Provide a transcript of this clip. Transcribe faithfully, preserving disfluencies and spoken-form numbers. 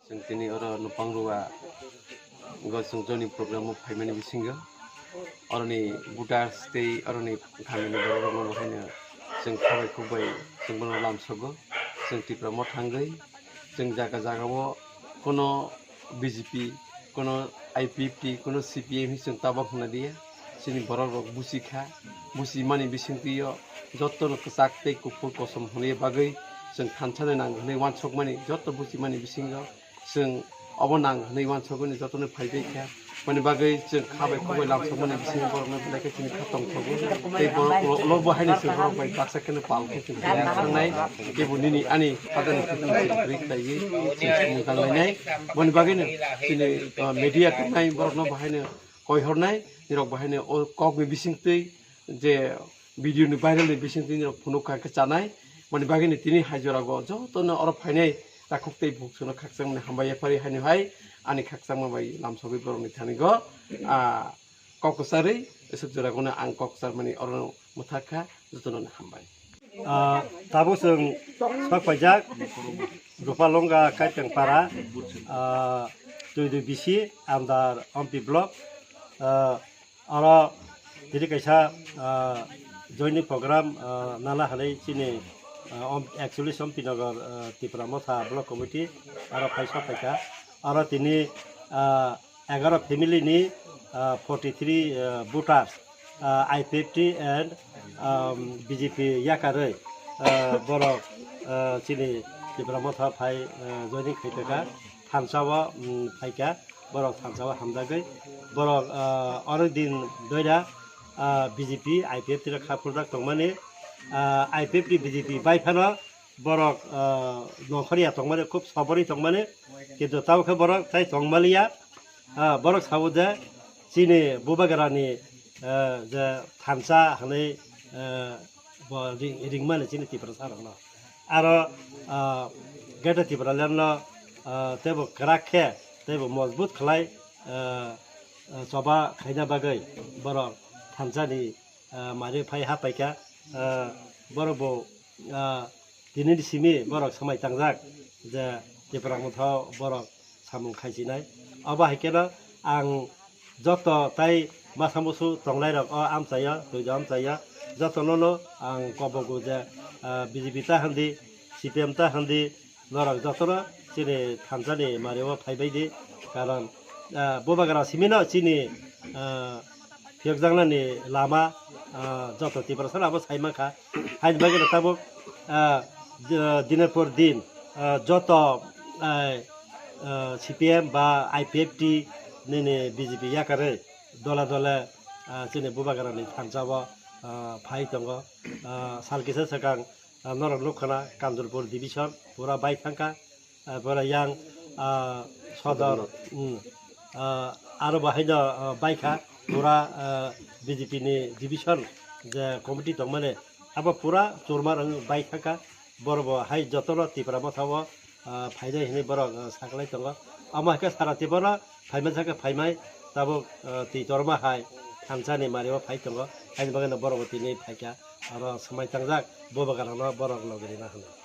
Chwng tini oro Nupang Rua go chwng joining program o phaimani bisingo oroni voters tei oroni khamini borok rokno bo haino chwng khabai khukbai chwng bono lamsogo. Chwng Tipra Motha wngwi chwng jaga jaga o kono B J P, kono I P F T, kono C P M hinwi chwng tabok hwnna diya. Chini borok rok buchi kha, buchi mani bisingtwi o jotono kwchak tei kuphur kosom hwnwi bagwi chwng thansa nang hwnwi uansukmani joto buchi mani bisingo chwng obo nang hwnwi uansukmani jotono phaibai kha. Mani bagwi chwng kha bai khoboi lamsokmani bisingo borokno belai khe chini kha tongthogo. Tei borok ulo, ulo bo haino chwng borok bai baksa kheno pal khe chwng thangnai. Kebo nini ani padani khe chwng chwng kwrwi khlaiwi chwng samung tanglainai. Mani bagwino chini, uh, media tongnai borokno bo haino koi hornai, nirok bo haino o kokni bisingtwi je video ni viral ni bisingtwi nirok phunuk kha khe chanai. Mani bagwino tini hai jora go jotono oro phainai takhuk tei buksuno khakchangmani hambai yaphari haino hai ani khakchangma bai lamsogwi borokni thani go, ah, kok kwcharwi aswk jora gono ang kok kwcharmani oro mwthak kha jotono hambai. Ah, tabuk chwng sok paijak Rupalonga Kaiteng Para, ah, Tuidui B C under Ompi Block, ah, oro tini kaisa, ah, joining program, ah, nana hwnwi chini, ah, Om-, actually Sompinagar, ah, Tipra Motha Block Committee oro phai sok paikha. Oro tini, ah, egaro family ni, ah, forty three, ah, voters, ah, I P F T and, um, B J P yakarwi, ah, borok, ah, chini Tipra Motha phai, ah, joining khaiphaikha, thansa o, um, phaikha, borok thansa o hamjagwi, borok, ah, onek din doira, ah, B J P, I P F T rok kha phulrok tongmani, ah, I P F T, B J P bai phano borok, ah, nongkhorya tongmani, khub sobori tongmani, kintu tabuk khe borok tai tongmaliya. Ah, borok sabo je chini bubagrani, ah, je thansa hwnwi, ah, bo ring-, ringmani chini Tiprasa rokno. Aro, ah, Greater Tipraland no, ah, teibo kwrak khe, teibo mojbut khlai, ah, ah, choba khaina bagwi borok thansani, ah, mari phai ha paikha, ah, borok bo, ah, tini ni simi borok swmai tangjak je Tipra Motha o borok samung khaisinai. Obo hai kheno ang joto tai masa musu tongnai rok o amchaio, Tuidu amchaio, jotono no ang kobogo je, ah, B J P ta hwndi, C P M ta hwndi, norok jotono chini thansani mario phaibai di, karon, ah, bubagra simino chini, ah, phiyokjaknani lama, ah, joto Tiprasa lama sai mankha. Haini bagwi no tabuk, ah, d-, diner por din, ah, joto, ah, ah, C P M ba I P F T nini B J P yakarwi dole dole, ah, chini bubagrani thansa o, ah, phai tongo. Ah, sal kisa swkang, ah, norok nukha na Kanchorpur division pura bai thangkha. Ah, pura yang, ah, sodor, mm, ah, aro bo haino, ah, baikha pura, ah, B J P ni division je committee tongmani abo pura churma rang bai thangkha. Borok bo hai jotono Tipra Motha o, ah, phainai hinwi borok, ah, saklai tongo. Amo hai khe sara Tipra phaima sakhe phaimai tabuk, ah, twi torma hai thansani mario phai tongo. Haini bagwino borok bo tini phaikha aro swmai tangjak bubagrano borok logi rina hwnwi.